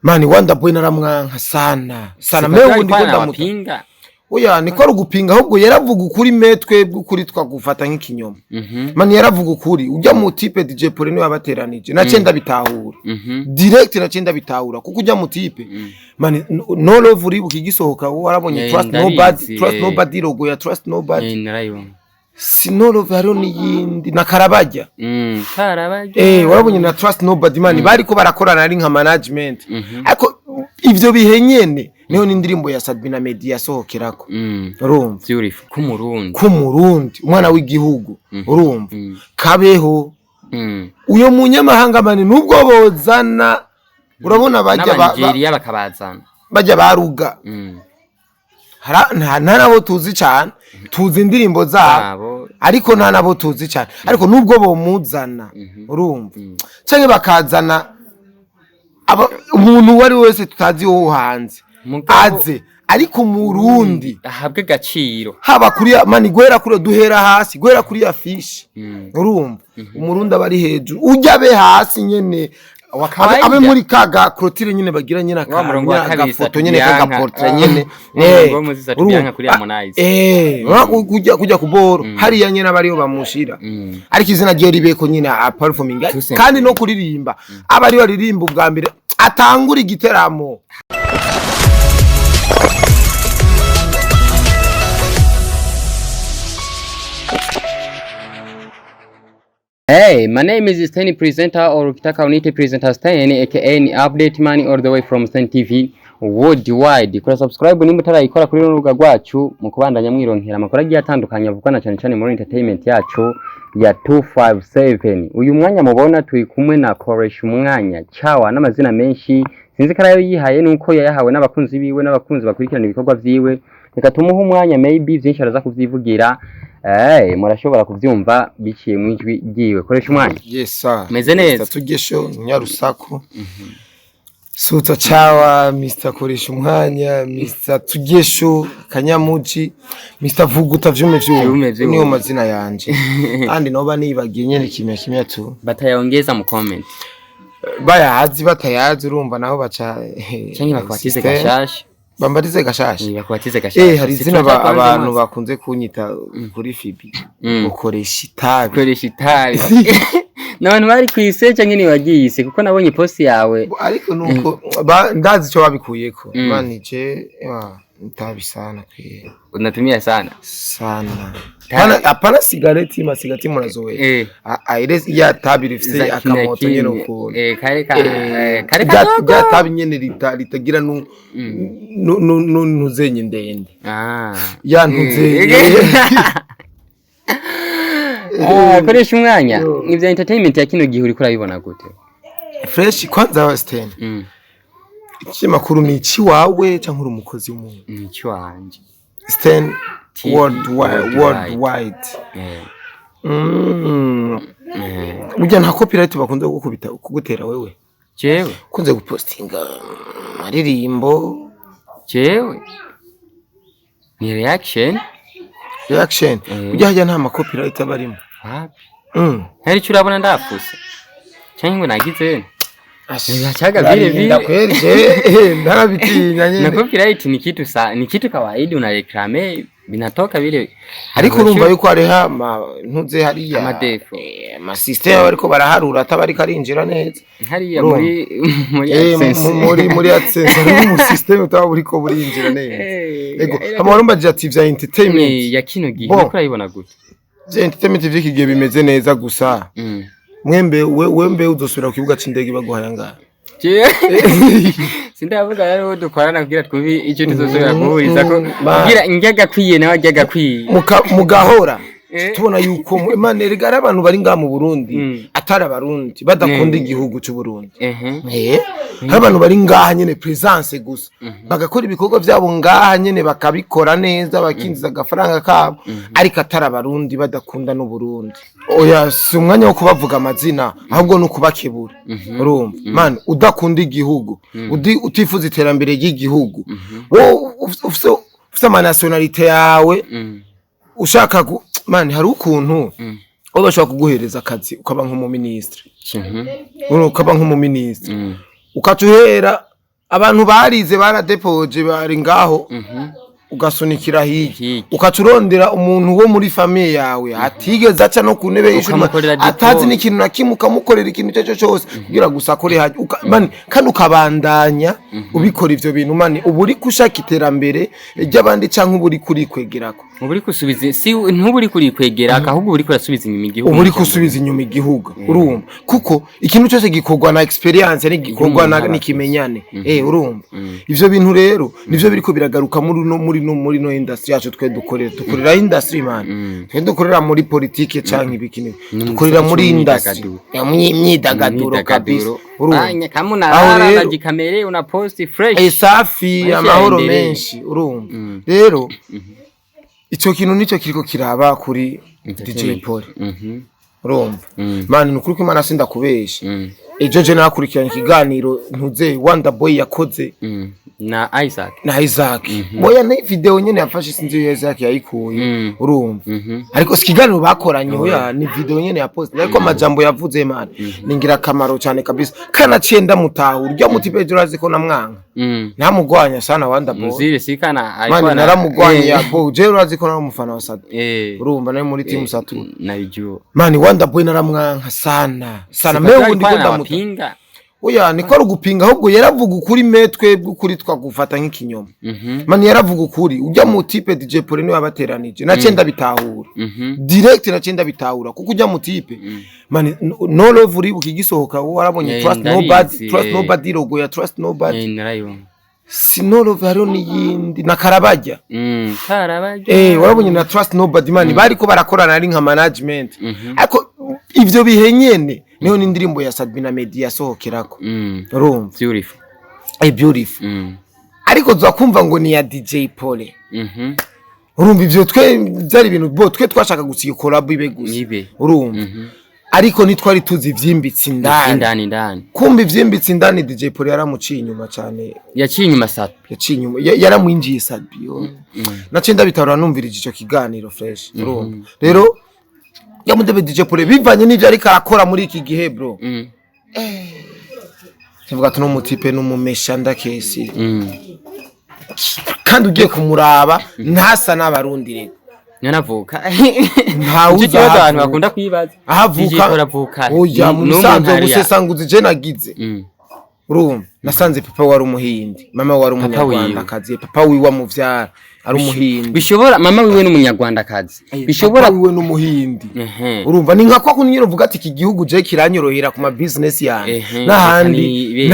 Mani, Wanda Boy naramwanka sana sana. Siko Mewe alikuwa ndiko ndamuta. anawapinga. Oya, niko ari ugupinga, ahubwo yaravuga ukuri. Me twebwe ukuri twagufata nk'ikinyoma. Mani, yaravuga ukuri ujya mu type. DJ Paul niwe yabateranije, naciye ndabitahura direct, naciye ndabitahura kuko ujya mu type, mani, No Love uribuka igisohoka, warabonye Trust Ndabizi, Nobody, Trust Nobody, logo ya Trust Nobody. Narayibona. Si No Love, hariho n'iyindi na Karabajya. Karabajya. Warabonye na Trust Nobody, mani, bariko barakorana ari nka management. Ariko ivyo bihe nyene niho n'indirimbo ya Sadbi na Meddy yasohokerako. Urumva? Beautiful k'umurundi. K'umurundi, umwana w'igihugu, urumva? Kabeho. Uyo munyamahanga, mani, nubwo bozana, urabona bajya N'abanigeria bakabazana. Bajya baruga. Nta nabo tuzi cyane, tuzi indirimbo zabo. Abo. Ariko nta nabo tuzi cyane, ariko nubwo bomuzana, urumva, canke bakazana umuntu uwo ari we wese tutazi wo hanze, aze, ariko umurundi ahabwe agaciro. Haba kuri mani, guhera kuri, duhera hasi, guhera kuri affiche. Urumva, umurundi aba ari hejuru, ujya abe hasi nyene, Kawaida. abe muri kaga clôture nyene bagira nyene. Wa murongo wa kabiri. Agafoto nyene. Satubianka. Kaga portrait nyene. Wa murongo wo muri Satubianka kuri Harmonize. Urabona kujya ku boro hariya nyene aba ariyo bamushira. Ariko izina ryo ribeko nyine a performing Tuse. kandi no kuririmba, aba ariyo aririmba ubwa mbere, atangura igiteramo. Hey, my name is Stan Presenter or ukitaka uniite Presenter Stan, aka ni Update Man, all the way from Stan TV Worldwide. Kora subscribe nimba utarayikora kuri runo rubuga rwacu mu kubandanya mwironkera amakuru agiye atandukanye avugwa na cyane cyane muri entertainment yacu ya 257. Uyu mwanya mubona turi kumwe na Koresha Umwanya Chawa n'amazina menshi, sinzi ko arayo yihaye nuko yayahawe n'abakunzi biwe n'abakunzi bakurikirana ibikorwa vyiwe. Reka tumuhe umwanya, maybe vyinshi araza kuvyivugira. Murashobora kuvyumva biciye mu ijwi ryiwe. Koresha Umwanya. Yes sir. Meze neza. Mr. Tugesho Nyarusaku Suta Chawa, Mr. Koresha Umwanya, Mr. Tugesho Kanyamuji, Mr. Vuguta vyume. Vyume Vyume. vyume. Niyo mazina yanje, kandi noba nibagiye nyene kimya kimya tu. Batayaongeza mu comment. Bayazi batayazi, urumva naho baca. Canke bakubatize System. gashasha. Bambatize gashasha. Bakubatize gashasha. Hari Si izina turaca abantu kwanza. bakunze kunyita kuri Fibi, ukoresha itabi. Koresha itabi. N'abantu bari kwise canke ntiwagiyise, kuko nabonye post yawe. Ariko nuko ndazi icyo babikuyeko. Manije itabi sana kwe. Unatumia sana. Sana. Hapana sigareti, masigareti murazowe. Ile ya tabi rifise Za akamoto nyene kimya. ukuntu. Kare ka kare kadogo. Rya tabi nyene ritagira nu ntuzenye ndende. Ya ntuzenye. Ah, Koresha Umwanya. Yo. Ivya entertainment ya kino gihe uriko urabibona gute? Fresh kwanza, Sten. Ikinyamakuru ni ikiwawe cyangwa uri umukozi w'umuntu? Ni icy'iwanje. Sten TV Worldwide. Worldwide. Worldwide. Burya nta copyright bakunze kugukubita, kugutera wewe? Jewe? Ukunze gupostinga amaririmbo. Jewe ni reaction. Reaction. Burya hajya nta ma copyright aba arimo? Wapi. Hari icyo urabona ndapfusa cyangwa ngo nagize? Achaga vile Urarinda vile. Kweli je ntarabitinya Na nyene. copyright ni kitu sa ni kitu kawaida, unareklame binatoka vile. Ariko urumva yuko hariho ntuze hariya Amadefo. Ama system bariko baraharura ataba ariko arinjira neza. Hariya Urumva? muri AdSense. Muri AdSense hariho umu system utaba buriko burinjira neza. Ego, hama warumbaje ati vya entertainment Ni ya kino gihe Bon. uriko urayibona gute? Vya entertainment vy'iki gihe bimeze neza gusa. Mwembe wembe uzosubira ku kibuga c'indege baguhaye angahe? Jewe sindavuga rero, dukorana kugira twumve icyo tuzosubira guhuriza ko kugira njya gakwiye nawe ajya gakwiye. Mugahora tubona yuko Imana erega ari abantu bari ngaha mu Burundi, atari abarundi, badakunda igihugu c'u Burundi. Hari abantu bari ngaha nyene presence gusa, bagakora ibikorwa vyabo ngaha nyene, bakabikora neza, bakinjiza agafaranga kabo, ariko atari abarundi, badakunda n'Uburundi. Oya, si umwanya wo kubavuga amazina, ahubwo ni ukubakebura. Urumva, man, udakunda igihugu, utifuza iterambere ry'igihugu, wowe ufise ama nationalité yawe, ushaka man, hari ukuntu wowe bashobora kuguhereza akazi ukaba nk'umuminisitiri. Ukaba nk'umuminisitiri. Ukaca uhera abantu barize, baradepoje, bari ngaho, ugasunikira hirya. Hirya. Ukaca urondera umuntu wo muri famille yawe atigeze aca no ku ntebe y'ishuri, Ukamukorera atazi diplôme. n'ikintu na kimwe, ukamukorera ikintu icyo ari cyo cyose kugira gusa akore hajya. Man, kandi ukabandanya ubikora ivyo bintu, man, uba uri ushaka iterambere ry'abandi canke uba uri kurikwegerako? Uba uri gusubiza, si ntuba uri kurikwegera, ahubwo uba uri kurasubiza inyuma igihugu. Uba uri gusubiza inyuma igihugu, urumva, kuko ikintu cyose gikorwa na experience, n'igikorwa Y'umuntu aba n'ikimenyane. Urumva, ivyo bintu rero nivyo biriko biragaruka muri no industry yacu. Twe dukorera industry, man. Twe dukorera muri politike canke ibiki? Ni mu Dukorera gisata muri industry c'imyidagaduro. ya imyidagaduro kabisa, urumva. Anya, kama Aho unalala rero unajikamere, una post fresh. Safi. Maisha Amahoro yaendelee. menshi, urumva. Rero ico kintu nico kiriko kiraba kuri DJ Paul, urumva. Man, ni ukuri ko Imana, sindakubesha, ejo je nakurikiranye ikiganiro ntuze Wanda Boy yakoze Na Isaac. Na Isaac. Boya ni video nyene yafashe, sinzi iyo Isaac yayikuye, urumva. Ariko si ikiganiro bakoranye, oya, ni video nyene ya post, ariko amajambo yavuze, man, ni ngirakamaro cyane kabisa. Kanaciye ndamutahura urya muti pejo, urazi ko namwanga, ntamugwanya sana Wanda Boy. Muzire sikana. Man, alikuwa naramugwanya ya bo. Je urazi ko nari umufana wa Sat, Eh. urumva, nari muri team Satu. Naijua. Man, Wanda Boy naramwanka sana sana. Sika Mewe alikuwa ndiko ndamuta anawapinga. Oya, niko ari ugupinga, ahubwo yaravuga ukuri, metwe bw'ukuri twagufata nk'ikinyoma. Man, yaravuga ukuri ujya mu type DJ Paul niwe yabateranije, naciye ndabitahura direct, naciye ndabitahura kuko ujya mu type, man, no love, uribuka igisohoka, wowe warabonye Trust Ndabizi, Nobody, Trust Nobody, logo ya Trust Nobody. Narayibona. Si no love, hariho n'iyindi na Karabajya. Karabajya. Warabonye na Trust Nobody, man, bariko barakorana ari nka management, ariko ivyo bihe nyene niho n'indirimbo ya Sabina Meddy yasohokerako, urumva. Beautiful. Beautiful. Ariko tuza kumva ngo ni ya DJ Paul. Urumva, ivyo twe byari ibintu bo twe twashaka gusa iyo collab ibe gusa. Ibe. Urumva, ariko ntitwari tuzi ivyimbitse indani. Indani indani. Kumva ivyimbitse indani, DJ Paul yaramuciye inyuma cyane. Yaciye inyuma Sapi. Yaciye inyuma, yaramwinjiye Sabi yo. Naciye ndabitarura numvirije ico kiganiro fresh, urumva. Rero yamudebe DJ Paul bivanye n'ivyo ariko arakora muri iki gihe, bro, tuvuga ati n'umu type n'umumesha ndakesi. Kandi ugiye kumuraba ntasa n'Abarundi rero. Nanavuka. Ntawe Icyo kibazo abantu uzahavuka. bakunda kwibaza. Ahavuka. DJ Paul avuka. Oya, mu Ni bisanzwe umuntu hariya. gusesanguza je nagize, urumva, nasanze papa wari Umuhindi, mama wari Papa Umunyarwandakazi. Papa wiwe amuvyara ari Umuhindi. Bishobora mama wiwe n'Umunyarwandakazi. Bishobora Papa wiwe n'Umuhindi. Urumva, ni nka kwa kundi nyine uvuga ati iki gihugu je kiranyorohera ku ma business yanjye n'ahandi.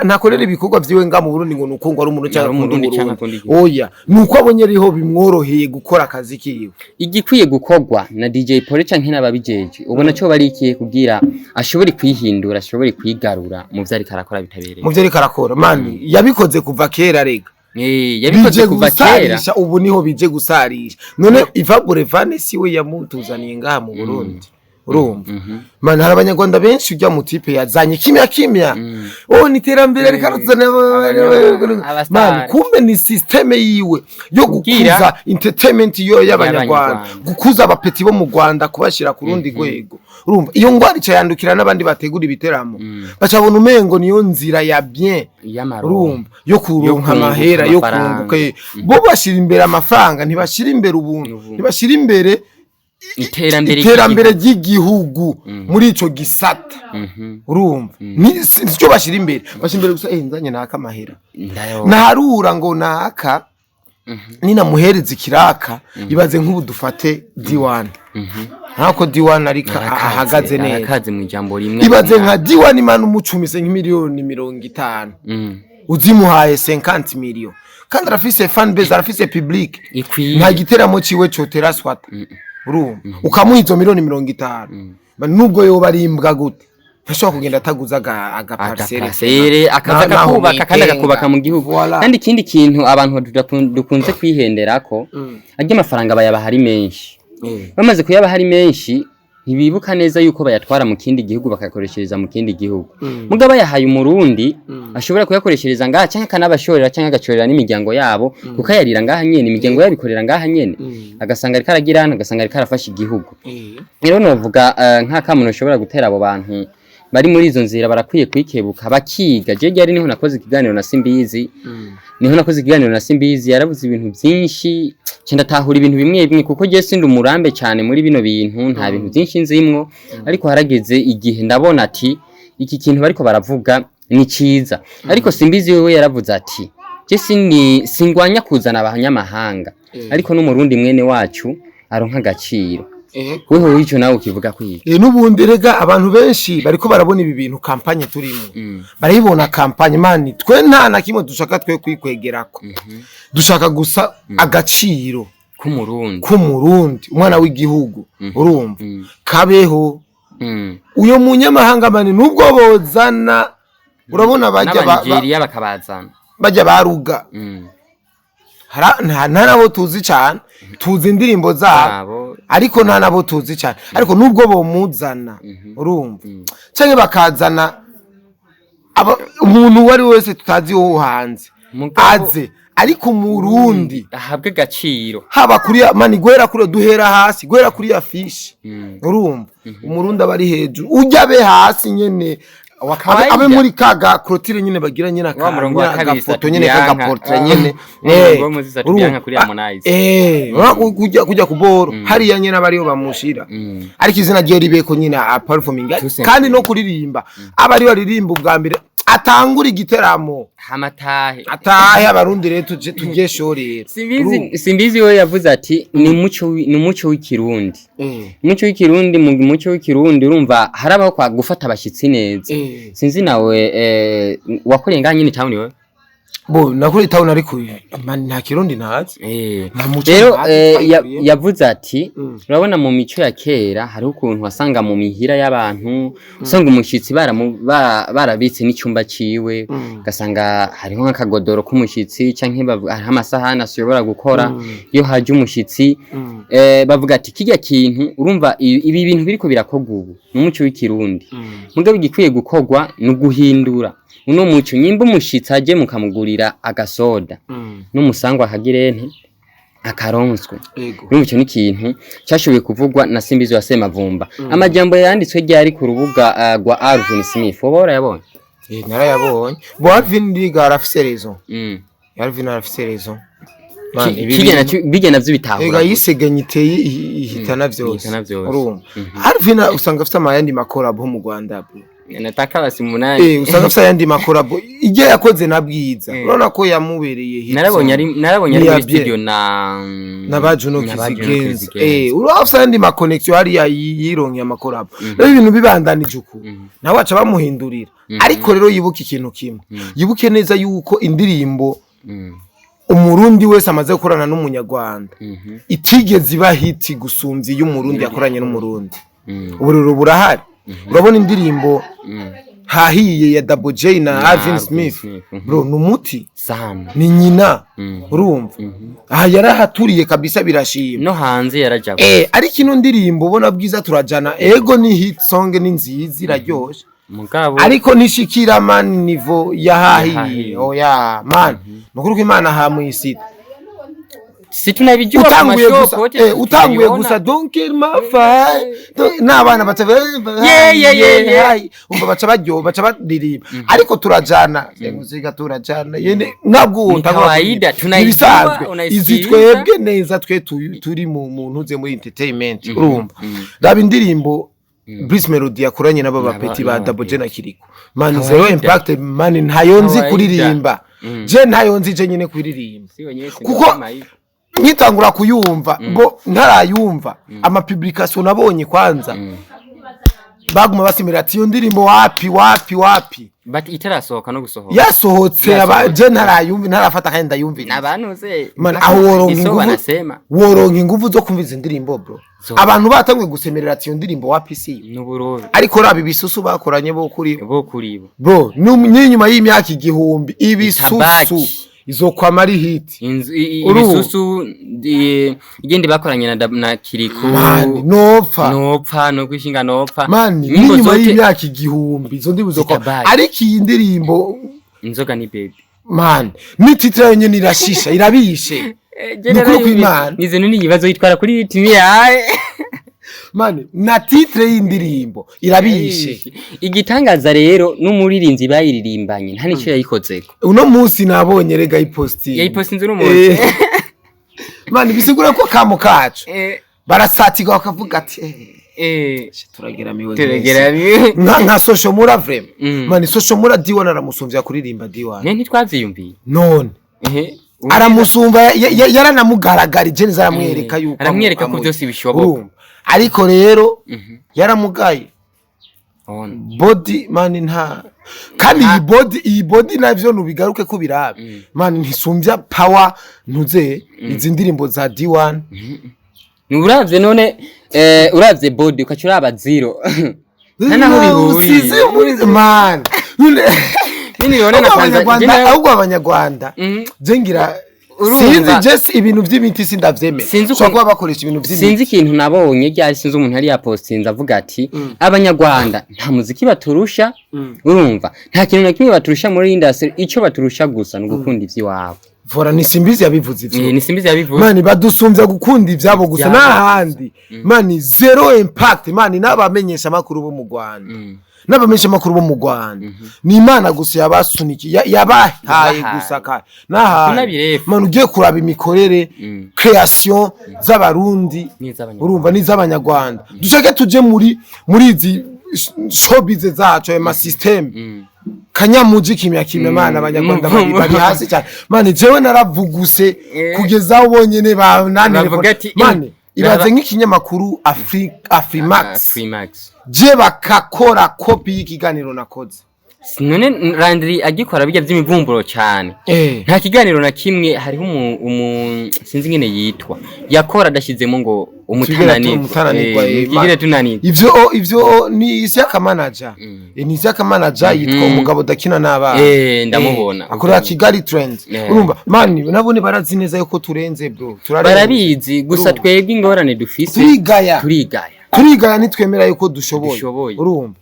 Ntakorera ibikorwa vyiwe nga mu Burundi ngo nuko ngo ari umuntu cyangwa Ari akunda Umurundi canke Uburundi. Akunda igihugu. Oya, nuko abonye ariho bimworoheye gukora akazi kiwe. Igikwiye gukorwa na DJ Paul canke n'ababijeje, ubona cyo bari ikiye kugira ashobore kwihindura, ashobore kwigarura mu vyo ariko arakora bitabereye? Mu vyo ariko arakora, man, yabikoze kuva kera rega. Yabikoze Bije kuva kera. gusarisha, ubu niho bije gusarisha. None Iva Burevane siwe yamutuzaniye ngaha mu Burundi? Urumva, man, hari Abanyarwanda benshi ujya mu type yazanye kimya kimya, oh, ni iterambere rikaruzana. Abastar. Man, kumbe ni système yiwe yo gukuza entertainment yo y'Abanyarwanda, Y'Abanyarwanda. gukuza aba petits bo mu Rwanda, kubashira ku rundi rwego. Urumva, iyo ngwara ica yandukira n'abandi bategura ibiteramo, bacabona umengo niyo nzira ya bien, Y'amaronko. urumva, yo kuronka Yo kunguka amahera, yo amafaranga. kunguka. Bo bashira imbere amafaranga, ntibashira imbere ubuntu, Ubuntu. ntibashira imbere iterambere. Iterambere ry'igihugu muri ico gisata. Urumva, sicyo bashira imbere. Bashira imbere gusa nzanye naka amahera, Ndayo. naharura ngo naka ninamuhereza ikiraka. Ibaze nk'ubu dufate D1, ntako D1 ariko ahagaze neza. Arakaze mu ijambo rimwe. Ibaze nka D1, imana, umucumise nk'imiliyoni 50, uzimuhaye 50 million, kandi arafise fan base, arafise public, Ikwiye. nta giteramo ciwe cotera swata. Urumva, ukamuha izo miliyoni 50, nubwo yoba ari imbwa gute, ntashobora kugenda ataguze aga parcelle. Aga parcelle akaza Naho akakubaka kandi mwitenga. agakubaka mu gihugu. Voilà. Kandi ikindi kintu abantu dukunze kwihenderako, arya amafaranga bayabaha ari menshi. Bamaze kuyabaha ari menshi, ntibibuka neza yuko bayatwara mu kindi gihugu, bakayakoreshereza mu kindi gihugu. Mugabo yahaye Umurundi, ashobora kuyakoreshereza ngaha cyangwa akanabashorera cyangwa agashorera n'imiryango yabo, kuko ayarira ngaha nyene, imiryango yabo ikorera ngaha nyene, agasanga ariko aragira hano, agasanga ariko arafasha igihugu. Rero novuga nk'akamuntu ushobora gutera abo bantu Bari muri izo nzira barakwiye kwikebuka, bakiga. Je ryari niho nakoze ikiganiro na Simbizi, niho nakoze ikiganiro na Simbizi, yaravuze ibintu byinshi, nca ndatahura ibintu bimwe bimwe, kuko je sindi umurambe cyane muri bino bintu, nta bintu byinshi nzimwo. Ariko harageze igihe ndabona ati iki kintu bariko baravuga ni ciza. Ariko Simbizi wewe yaravuze ati je sini singwanya kuzana abanyamahanga, ariko n'Umurundi mwene wacu aronka agaciro. Wewe ico nawe ukivuga kwiga? N'ubundi rega abantu benshi bariko barabona ibi bintu, campagne turimo barayibona campagne. Man, twe nta na kimwe dushaka twe kwikwegerako, dushaka gusa agaciro k'Umurundi. K'Umurundi, umwana w'igihugu, urumva, kabeho. Uyo munyamahanga, man, nubwo bozana, urabona bajya N'Abanigeria bakabazana. Bajya baruga. Nta nabo tuzi cyane, tuzi indirimbo zabo, abo ariko nta nabo tuzi cyane. Ariko nubwo bomuzana, urumva, canke bakazana umuntu uwo ari we wese tutazi wo hanze, aze, ariko Umurundi ahabwe agaciro. Haba kuri man, guhera kuri, duhera hasi, guhera kuri affiche, urumva, Umurundi aba ari hejuru, ujya abe hasi nyene, Kawaida. abe muri kaga clôture nyene bagira nyene. Wa murongo wa kabiri. Agafoto nyene, Satubianka. kaga portrait nyene. Wa murongo wo muri Satubianka kuri Harmonize. Urabona kujya ku boro hariya nyene abariyo bamushira, ariko izina ryo ribeko nyine a performing Tuse. kandi no kuririmba aba ariyo aririmba ubwa mbere, atangura igiteramo, hamatahe. Atahe. Abarundi rero tuje tujye show rero. Simbizi, Simbizi we yavuze ati ni umuco w'Ikirundi. Umuco w'Ikirundi, mu muco w'Ikirundi urumva harabaho kwa gufata abashyitsi neza. Sinzi nawe wakoreye ngaha nyine town we? Bo nakuri town, ariko man, nta Kirundi ntazi. Nta muco Rero ntazi, twayikuriye. yavuze ati urabona mu mico ya kera hariho ukuntu wasanga mu mihira y'abantu usanga umushyitsi barabitse n'icyumba ciwe, ugasanga hariho nk'akagodoro k'umushyitsi, canke hariho amasahani ashobora gukora iyo haje umushyitsi. Bavuga ati kirya kintu, urumva, ibi bintu biriko birakorwa ubu ni umuco w'Ikirundi. Mugabo igikwiye gukorwa ni uguhindura uno muco. Nyimba umushitsi aje mukamugurira agasoda, n'umusangwa akagirente akaronswe. Urumva ico ni ikintu cyashoboye kuvugwa na Simbizi wa Semavumba. Amajambo yanditswe ryari ku rubuga rwa Alvin Smith, woba warayabonye? Narayabonye. Bo Alvin Liga arafise raison. Alvin arafise raison. Man, ibi Kirya bijya navyo Ega bitahura. Yisegenya iteye ihitana vyose. Ihitana vyose. Urumva, Alvin usanga afise amayandi ma collabo mu Rwanda, bro. Nataka basi munani. Usanga afise ayandi ma collabo ijya yakoze na Bwiza, urabona ko yamubereye hit Narabonye song. ari Ni muri ya bien. studio na Na ba Juno na ba Juno Kizigenza. Kizigenza. Urabona afise ayandi ma connection hariya, yironkeye ama collabo. Rero ibintu bibandanije uku, nawe aca bamuhindurira. Ariko rero yibuke ikintu kimwe, yibuke neza yuko indirimbo Umurundi wese amaze gukorana n'Umunyarwanda itigeze iba hit gusumvya iyo Umurundi yakoranye n'Umurundi. Uburiro burahari. Urabona indirimbo Hahiye ya Double J na Na Alvin Alvin Smith, Smith, bro, ni umuti. Sana. Ni nyina. Urumva, aha yarahaturiye kabisa, birashima. No hanze yaraja. Ariko ino ndirimbo ubona Bwiza Turajana, ego ni hit song, ni nziza, iraryoshe, Mugabo ariko nishikira, man, niveau ya Hahiye. Hahiye. Oya man, nukuri ko Imana hamwisita. Si tunabijua ku Utanguye gusa mashopo wote utanguye tunabiona. gusa don't kill my vibe, n'abana baca Yeah. umva baca baryoha, baca baririmba. Ariko Turajana musiga, Turajana yene ntabwo Ni utangura kawaida, kuririmba. tunaijua, Ibisanzwe izi unaisikiliza. twebwe neza twe turi mu ntuze muri entertainment. Urumva, raba indirimbo Bruce Melody yakoranye n'aba bapeti ba n'aba Double J na Petit. Kiriko, man, Kawaida. zero impact, man. Ntayo nzi Kawaida. kuririmba. Je ntayo nzi je nyine kuririmba. Si wenyewe si Kuko kama hivyo. nkitangura kuyumva, bo ntarayumva, ama publication nabonye kwanza baguma basimira ati iyo ndirimbo wapi wapi wapi. But itarasohoka no gusohoka. Yasohotse aba Yasohotse. je ntarayumva, ntarafata kandi ndayumviriza. N'abantu se Man, aho woronka iso inguvu, wanasema woronka inguvu zo kumva izi ndirimbo, bro. Abantu batanguye gusemerera ati iyo ndirimbo wapi siyo. N'uburobe. Ariko raba Ibisusu bakoranye bo kuri bo kuri bo. Bro, n'inyuma y'imyaka 1000 Ibisusu Itabaki. izokwama ari hit. Inzu Urumva? Ibisusu igende bakoranye na Kiriku. Man, nopfa. Nopfa no kwishinga nopfa. Man, Nyimbo n'inyuma zote y'imyaka 1000 izo ndirimbo izokwama. Zitabaki. Ariko iyi ndirimbo, Inzoga ni baby. Man, ni titre yonyene irashisha, irabishe. Ni ukuri kw'Imana. Nize nini ibibazo yitwara kuri timi yae. Mani, na titre y'indirimbo irabishe. Igitangaza rero, n'umuririmbyi bayiririmbanye nta nico yayikozeko. Uno munsi nabonye rega ipostinze. Yayipostinze uno munsi. Mani, bisigura ko kamo kacu barasatirwa bakavuga ati turageramiwe. Turegeramiwe. Nka Social Mura vraiment. Mani, Social Mura, D1 aramusumvya kuririmba, D1. Ne ntitwavyiyumviye. None aramusumva, yaranamugaragarije neza, aramwereka yuko Aramwereka ko byose bishoboka. Urumva, ariko rero yaramugaye. Ona. Body, mani, nta kandi iyi body navyo nubigaruke ko birabe, mani, ntisumbya power ntuze izi ndirimbo za D1. Ni uravye none, uravye body ukaca uraba zero, nta naho bihuriye. Usize muri, man. None Nini none na ahubwo Tanzania Abanyarwanda, ahubwo Abanyarwanda je ngira Urumva. sinzi, je ibintu vy'imiti sindavyemera. Sinzi Ushobora kuba bakoresha ibintu vy'imiti. Sinzi ikintu nabonye ryari, sinzi umuntu yari yapostinze avuga ati Abanyarwanda nta muziki baturusha, urumva, nta kintu na kimwe baturusha muri industry, ico baturusha gusa ni ugukunda ivy'iwabo. Vora ni Simbizi yabivuze ivyo. Ni Simbizi yabivuze. Mani, badusumbya gukunda ivyabo gusa. Ivyabo. N'ahandi, mani, zero impact. Mani, n'abamenyesha makuru bo mu Rwanda, n'abamenyesha makuru bo mu Rwanda, ni Imana gusa yabasunikiye, yabahaye Yabahaye. gusa kaye n'ahandi. Tunabirefu. Mani, ugiye kuraba imikorere, création z'Abarundi N'iz'Abanyarwanda. urumva, n'iz'Abanyarwanda, dushake tuje muri izi showbiz zacu, ayo ma système kanyamuji kimya kimya, mana, Abanyarwanda bari hasi cyane. Mani, jewe naravuguse kugeza aho bonyene bananire. Bavuga ati, mani, ibaze nk'ikinyamakuru Afrimax, Afrimax. je bakakora kopi y'ikiganiro nakoze. None Landry agikora bijya by'imivumburo cyane, nta kiganiro na kimwe hariho umu sinzi ingene yitwa yakora adashyizemo ngo umutananirwa. Umutananirwa, Twigire tunanirwa. Ivyo ni Isiaka manager. Ni Isiaka manager, yitwa umugabo udakina n'abana. Ndamubona. Akorera Kigali Trends. Urumva, mani, nabone barazi neza yuko turenze, bro, turarenze. Barabizi gusa. Urumva. Twebwe ingorane dufise, turigaya. Turigaya. Turigaya, ntitwemera yuko dushoboye. Dushoboye. Urumva.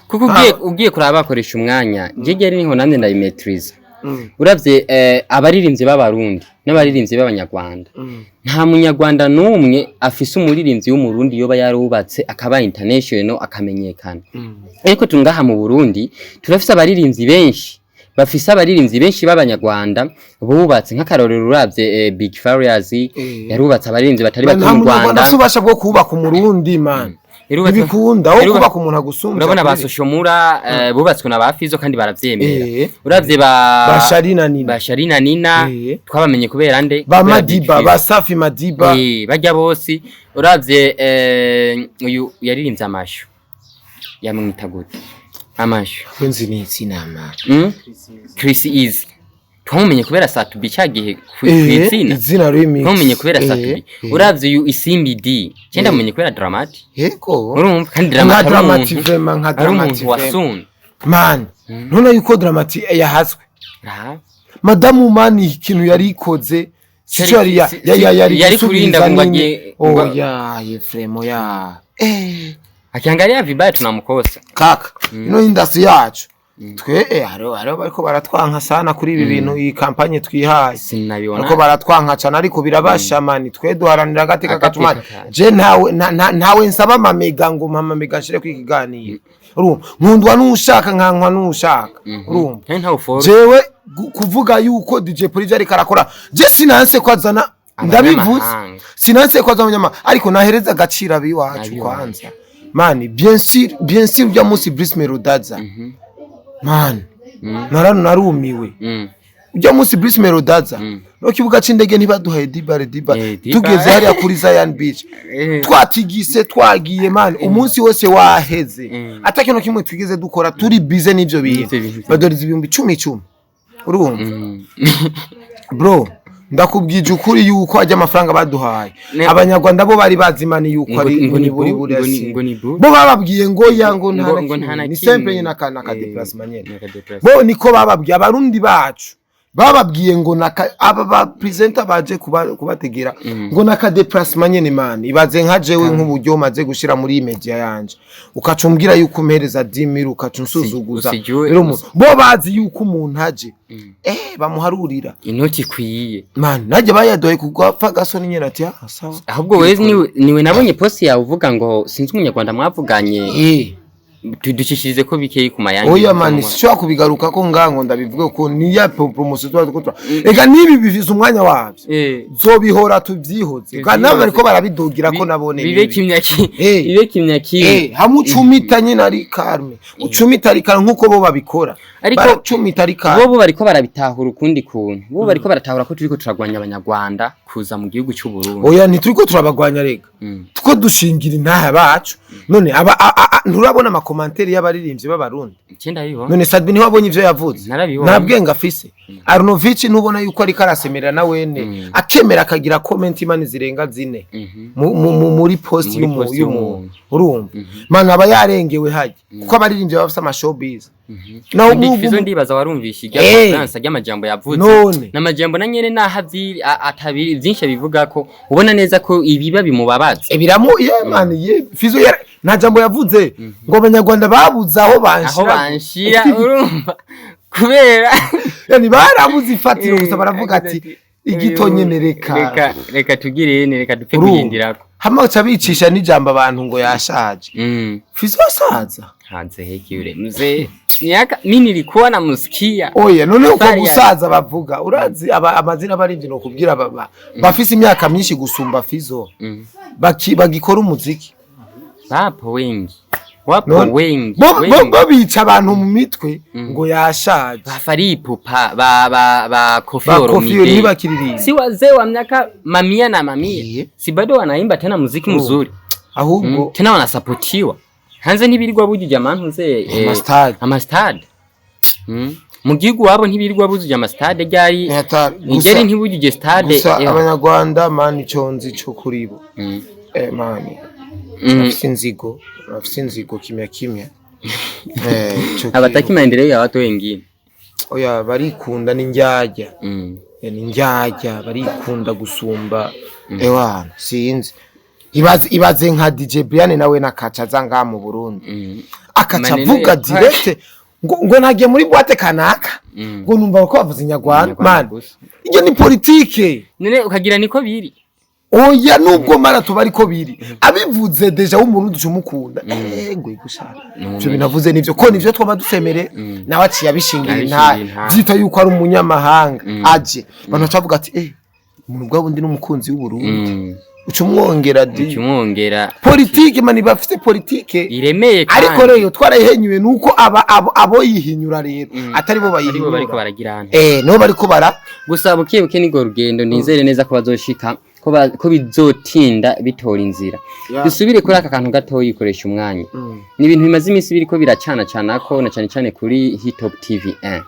Kuko ugiye kuraba bakoresha umwanya, jegeri niho nanjye ndayimetriza. Uravye abaririmbyi b'Abarundi n'abaririmbyi b'Abanyarwanda, nta Munyarwanda n'umwe afise umuririmbyi w'Umurundi yoba yarubatse akaba international akamenyekana. Ariko tungaha mu Burundi turafise abaririmbyi benshi bafise abaririmbyi benshi b'Abanyarwanda bubatse. Nk'akarorero, uravye Big Farious, yarubatse abaririmbyi batari Nta bake mu Munyarwanda Rwanda. afise ububasha bwo kubaka Umurundi, man. Ntibikunda aho kubaka umuntu agusumvya. Urabona ba kweli. Social Mura, bubatswe na ba Fizo kandi baravyemera. Uravye ba Ba Sharina Nina. Ba Sharina Nina, twabamenye kubera nde? Ba Kubera Big Madiba. Fizzo. Ba Safi Madiba. Bajya bose. Uravye uyu yaririmbye Amashu, yamwita gute? Amashu. Nzi ni itsinama. Chris Easy twamumenye kubera Satubi cya gihe kw'izina. Izina remix. Twamumenye kubera Satubi. Uravye uyu Isimbi D, cyenda mumenye kubera Dramati. Urumva kandi Nka Dramati ari Dramati, umuntu vraiment, nka ari Dramati, umuntu wa vraiment. soon. Man, none yuko Dramati yahaswe. Aha. Madamu, mani, ikintu yari ikoze sico yari yari Yari kurinda gusubiza ngo nini. agiye Oya Efremo ya akiangalia vibaya tunamkosa. Kaka, ino industry yacu twe, hariho bariko baratwanka sana kuri ibi bintu, iyi kampanye twihaye. Sinabibona. Bariko baratwanka cane, ariko birabasha, mani, twe duharanira agateka Agateka kacu, mani. kacu. Je ntawe nsaba amamega ngo mpa amamega nshire ku ikiganiro, urumva, nkundwa n'ushaka, nkankwa n'ushaka, urumva. Nta ntawe ufora. Jewe kuvuga yuko DJ Polly ariko arakora, je sinanse ko azana, ndabivuze. Abanyamahanga. Sinanse ko azana abanyamahanga, ariko nahereza agaciro abiwacu. Abiwacu. Kwanza, mani, bien sûr, bien sûr, ujya munsi Bruce Melody, mani, narumiwe. Ujya munsi Bruce Melody no kibuga c'indege ntibaduhaye dibare dibare. Dibare. Tugeze hariya kuri Zion Beach, twatigise, twagiye, mani, umunsi wose waheze ata kintu kimwe twigeze dukora, turi bize n'ivyo bintu. N'ivyo bintu. Badoriza 10,000 10, urumva. Bro, ndakubwije ukuri yuko ajya amafaranga baduhaye, Abanyarwanda bo bari bazimani yuko ari ngo ni buri bu- buri ngo ni bu. Bo bababwiye ngo ya ngo nta Ngo na nta na kimwe. Ni kimwe. simple nyine, aka naka déplacement nyene. Naka déplacement. Bo niko bababwiye. Abarundi bacu Bababwiye ngo naka aba ba presenter baje kubategera ngo naka déplacement nyene. Man, ibaze nka jewe nk'uburyo maze gushira muri media yanje, ukaca umbwira yuko umpereza 10,000, ukaca unsuzuguza. Rero bo bazi yuko umuntu aje bamuharurira inoti ikwiye. Man, najye bayadoye kugapfa gasoni nyene, ati: "Ah, sawa." Ahubwo wewe niwe nabonye post yawe uvuga ngo sinzi umunyarwanda mwavuganye. Ducishirize ko bikeyi ku mayange. Oya man, sishobora kubigaruka ko ngango ndabivuge ko ni ya promotion tuba turiko ega nibi bifise umwanya wavyo. Zobihora tuvyihoze kandi nabo bariko barabidugira ko nabone bibe bibi. Kimya bibe kimya kimwe. Hamwe ucumita nyine ari calme, ucumita ari calme nkuko bo babikora. Ariko baracumita ari calme. Bo bariko barabitahura ukundi kuntu, bo bariko baratahura ko turiko turagwanya abanyarwanda kuza mu gihugu cy'u Burundi. Oya, ntituriko turabagwanya rega. Tuko dushingira intaha bacu. None aba nturabona ama commentaires y'abaririmbyi b'abarundi? Icyenda bibona. None Sadbi ntiwabonye ivyo yavuze? Narabibonye. Nta bwenge afise. Arnovic ntubona yuko ariko arasemerera na wene, akemera akagira comment imani zirenga zine muri post Muri post y'umuntu. y'umuntu. Urumva man, aba yarengewe hajya kuko abaririmbyi baba bafise ama showbiz naho. Big Fizzo ndibaza warumvishe irya conference ry'amajambo yavuze. None. N'amajambo na nyene naho atabiri byinshi abivuga ko ubona neza ko ibiba bimubabaza. Biramu ye man, ye Fizzo nta jambo yavuze ngo abanyarwanda babuze aho aho banshira. Banshira, urumva kubera Yani barabuze ifatiro gusa, baravuga ati igito nyene, reka. Reka tugire ne reka dupfe Urumva? kugindirako. Hamwe aca bicisha n'ijambo abantu ngo yashaje. Fizzo asaza? Hanze heki yule mzee miaka mi nilikuwa namsikia. Oya, none uko Safari gusaza bavuga, urazi amazina abarimvyi nokubwira baba bafise imyaka myinshi gusumba Fizzo bagikora umuziki. Wapo wengi, wapo None- wengi bo wengi. Bo bica abantu mu mitwe ngo yashaje. Ba Fally Ipupa, ba Koffi Ba Koffi Olomide ntibakiririmba. Si wazee wa miaka mamia na mamia, si bado wanaimba tena muziki mzuri? Ahubwo Tena wanasapotiwa hanze, ntibirirwa bujuje amantuze Amastade. Amastade. Mu gihugu wabo ntibirirwa bujuje amastade ryari Gusa ryari ntibujuje stade. Gusa abanyarwanda man, ico nzi co kuri bo man, bafise inzigo kimya kimya. Ico Abataki maendeleo ya watu wengine. Oya, barikunda, ni ndyarya. Ni ndyarya, barikunda gusumba ewana, sinzi. Ibaze nka DJ Brian nawe nakaca aza ngaha mu Burundi, akaca Maneno avuga direct ngo nagiye muri boîte kanaka, ngo numva ko bavuze inyarwanda. Inyarwanda Man, gusa. Iyo ni politike. None ukagira niko biri. Oya, nubwo mara tuba ariko biri, abivuze déjà w'umurundi ucumukunda ngo igushaka ivyo binavuze nivyo ko nivyo twaba dusemere, nawe aciye abishingira Abishingira intahe intahe. vyita yuko ari umunyamahanga aje, abantu bacavuga ati: "Eh, umuntu bwa bundi n'umukunzi w'Uburundi." Uca umwongera di Ukimwongera. Politike man, bafite politike iremeye kandi. Ariko rero twarayihenyuye nuko aba abo yihinyura rero atari bo aribo bariko bayihinyura. Baragira hano. Nibo bariko bara Gusa buke buke nirwo rugendo, nizere neza ko bazoshika ko bizotinda bitora inzira. Dusubire kuri aka kantu gatoyi ikoresha umwanya. Ni ibintu bimaze iminsi biriko biracana cana ko na cane cane kuri Hitop TV 1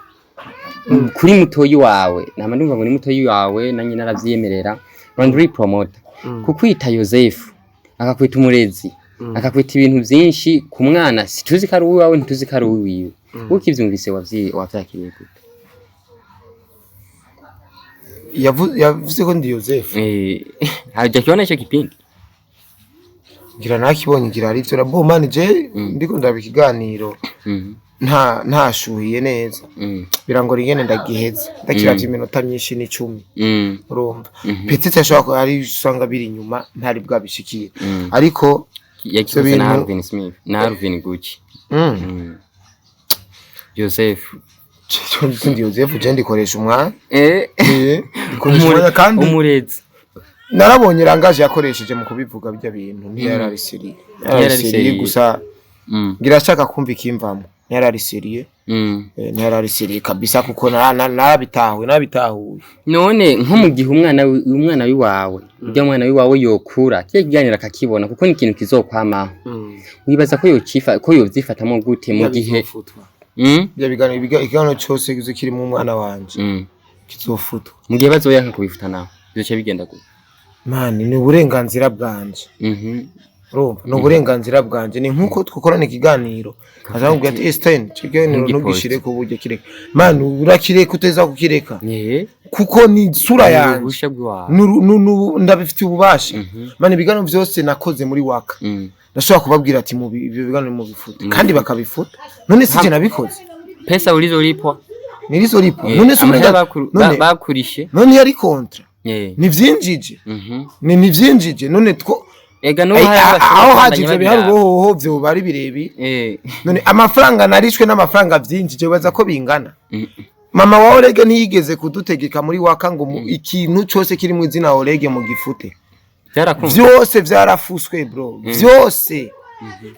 kuri mutoyi wawe, nama ndumva ngo ni mutoyi wawe nanye naravyemerera Landry Promoter kukwita Joseph, akakwita umurezi, akakwita ibintu vyinshi ku mwana situzi ko ari uwiwawe, ntituzi ko ari uwiwiwe. Ukivyumvise wavyakiriye gute? Yavuze ko ndi Joseph? Hajakiona ico kipindi? Ngira nakibonye, ngira ari ivyo bo man, je ndiko ndaba ikiganiro ntashuhiye neza. Birangora ingene ndagiheza ndakiravye iminota myinshi n'icumi. Urumva peut-être ashobora kuba ari usanga biri inyuma ntari bwabishikiye, ariko Yakikoze ivyo na bintu Alvin Smith na Alvin Gucci. Joseph. Ndi Joseph, je ndikoresha umwanya. Ndikoresha umwanya kandi umurezi. Narabonye rangaje yakoresheje mu kubivuga bijya bintu, ntiyarari sérieux. Ntiyarari Ntiyarari sérieux. sérieux. Gusa ngira ashaka kumva ikimvamo, ntiyarari sérieux. Ntiyarari sérieux kabisa kuko narabitahuye narabitahuye. None nko mu gihe umwana wiwawe, urya mwana wiwawe yokura kiye kiganiro akakibona, kuko ni ikintu kizokwamaho, wibaza ko yocifa ko yovyifatamo gute mu gihe Bizofutwa. Ibyo biganiro, ikiganiro cyose kizo kirimo umwana wanje kizofutwa. Mu gihe bazoyanka kubifuta naho bizoca bigenda gute? Man, ni uburenganzira bwanje. Urumva, ni uburenganzira bwanje. Ni nkuko twakorana ikiganiro, azamubwira ati: "Estein, ikiganiro Ntugiposte. ntugishire ku buryo, kireka." Man, urakireka, uteza kukireka kuko ni isura yanje. Uruhusha rwawe. Ndabifitiye ububasha, man. Ibiganiro vyose nakoze muri Waka, ndashobora kubabwira ati: "Ibyo biganiro mubifute," kandi bakabifuta. None si je nabikoze? Pesa ulizolipwa. Nilizolipwa. None si Amahera none bakurishe. None yari contrat. Nivyinjije. Ni nivyinjije none two Ega n'ubu Ai, hari abashobora aho haje kubandanya ivyo biharuro babiraba. hoho vyoba ari birebire. None amafaranga narishwe n'amafaranga vyinjije, wibaza ko bingana? Mama wa Orege ntiyigeze kudutegeka muri Waka ngo ikintu cose kiri mu izina Orege mu gifute. Byarakunze. Vyose vyarafuswe, bro, vyose.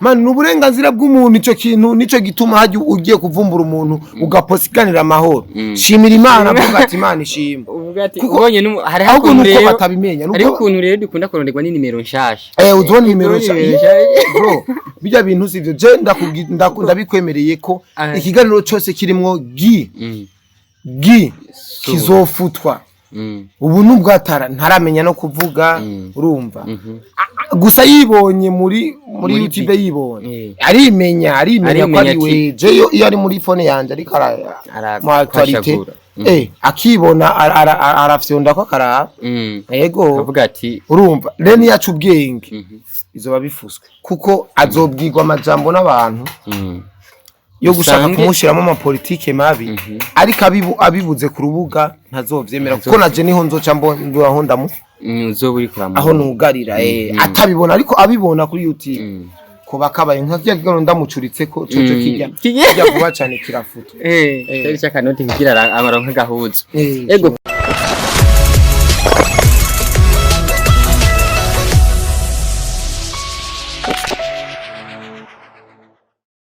Man, ni uburenganzira bw'umuntu ico kintu. Nico gituma hajya ugiye kuvumbura umuntu ugaposiganira amahoro, shimira Imana, avuga ati: "Imana ishimwe." Uvuga ati Kuko ubonye hariho ahubwo ukuntu nuko rero batabimenya, nuko hariho ukuntu rero dukunda kuronderwa n'inimero nshasha. Uzobona nimero Uzobona nshasha. nimero nshasha. Bro, bijya bintu sivyo. Je ndabikwemereye ko ikiganiro cose kirimwo gi gi kizofutwa. Ubu nubwo ntaramenya no kuvuga, urumva, gusa yibonye muri Muri YouTube, yibonye, arimenya ko Arimenya ari we. Jeyo iyo ari muri phone yanje ariko mu actualité, Arakwashagura. Akibona arafyonda ko akaraba. Ego. Avuga ati Urumva rero, niyaca ubwenge izoba bifuswe, kuko azobwirwa amajambo n'abantu yo gushaka kumushiramo amapolitike mabi, ariko abibuze ku rubuga ntazovyemera, kuko naje niho nzoca mbona aho ndamu Uzoba uri kuramura. Aho nugarira, atabibona, ariko abibona kuri YouTube, ko bakabaye nka kirya kiganiro ndamucuritse ko coco kijya Kijya. kijya vuba cane kirafutwa. Cyari cy'akanoti kugira amaronka gahuza. Ego.